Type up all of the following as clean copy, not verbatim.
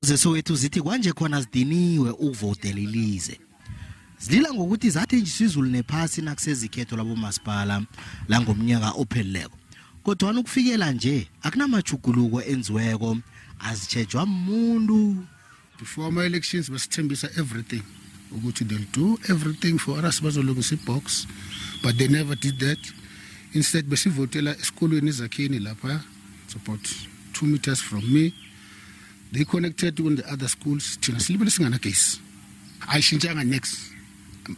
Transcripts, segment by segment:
Zesowethu zithi kwanje khona zidiniwe ukuvotela ilize. Zilila ngokuthi zathenjiswa izulu nephasi nakusezikhetho labomasipala langomnyaka opheleleko. Kodwana ukufikela nje akunamatjhuguluko enziweko, azitjhejwa muntu. Before ama-elections basithembisa everything, ukuthi they'll do everything for us, bazolungisa i-box, but they never did that. Instead besivotela esikolweni ezakheni lapha, it's about 2 meters from me. They connected on the other schools, thina silibele singanagesi. Ayishintshanga next.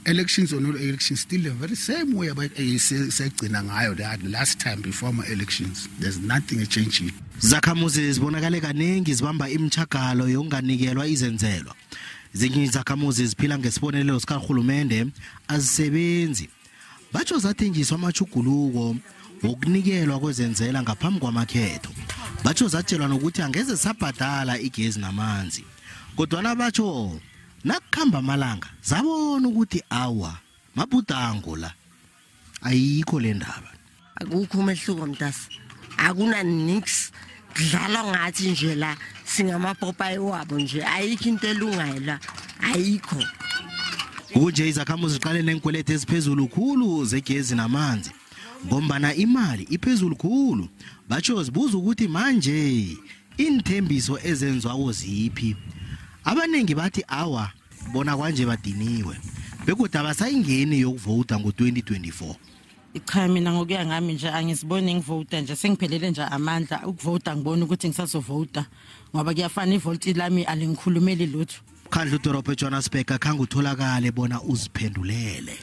Elections or no elections, still the very same way sayigcina ngayo the last time before my elections. There's nothing changing. Zakhamuzi zibonakale kaningi zibamba imchagalo yokunganikelwa izenzelwa. Zinye izakhamuzi ziphila ngesibonelelo sikarhulumende, azisebenzi. Batsho zathenjiswa amachuguluko wokunikelwa kwezenzela ngaphambi kwamakhetho. Batsho zatshelwa nokuthi angeze sabhadala igezi namanzi. Kodwana batsho nakukhamba amalanga zabona ukuthi awa, mabhudango la, ayikho le ndaba. Akukho umehluko mntasi, akuna nix, kudlalwa ngathi nje la singamapopayi wabo nje, ayikho into elungayo la, ayikho. Kunje izakhamuzi ziqale neenkwelede eziphezulu khulu zegezi namanzi, ngombana imali iphezulu khulu. Batsho zibuza ukuthi manje iinthembiso ezenzwako ziphi. Abaningi bathi awa, bona kwanje badiniwe begodu abasayingeni yokuvota ngo-2024. Cha, mina ngokuya ngami nje angiziboni ngivota nje, sengiphelele nje amandla ukuvota. Ngibona ukuthi ngisazovota ngoba kuyafana, ivote lami alingikhulumeli lutho. Mkhandlu dorobho eJohannesburg akhange utholakale bona uziphendulele.